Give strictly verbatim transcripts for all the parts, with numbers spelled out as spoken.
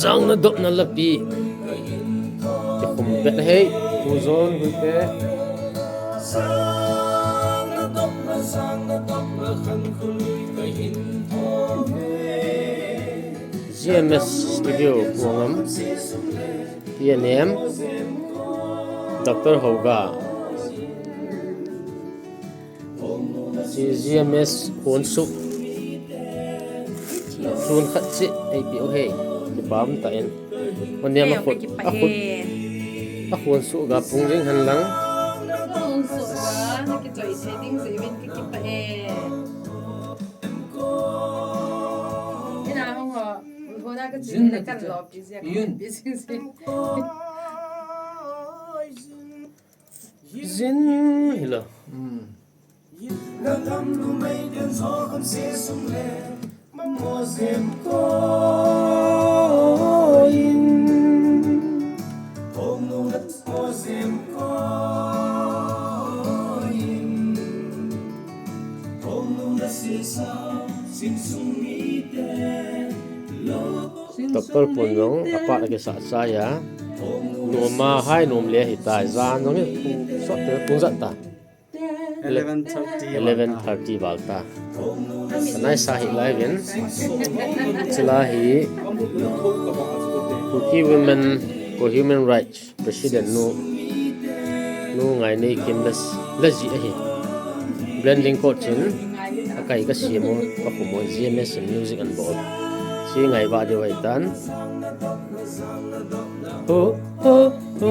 Jangna dopna lapi. Kikhum pet hei, Pu John Guite. G M S Studio, Puangam. P N M. Doctor Hoga. G M S Khonsu. Sun khat si, ei pi o hei. Kipam ta in. Oniam a khut, a khut. A Khonsu ga pung jing han lang. Zin hilo. Doctor Pun jong apat akisah chai a. Noma hai nom le hitai, jan jong hi pung sot te pung jat ta. Eleven thirty val ta. Anai sa hi lai vin. Chila hi Kuki Women for Human Rights President nu, nu Ngaineikim la, la ji ahi. Blending coach in akai ka siam u, ka khum u, G M S in music an bol. Si ngai ba de wai tan. Ho, ho, ho.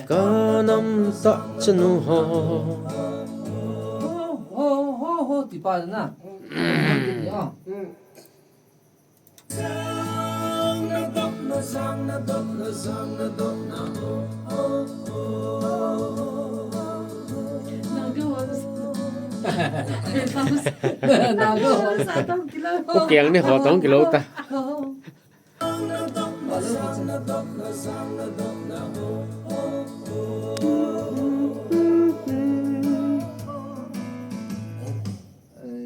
Ka nam ta chanu ho. Ho, ho, ho, ti pa na. Naga ho. Naga ho. Ho kiang ni ho tong kilo ta.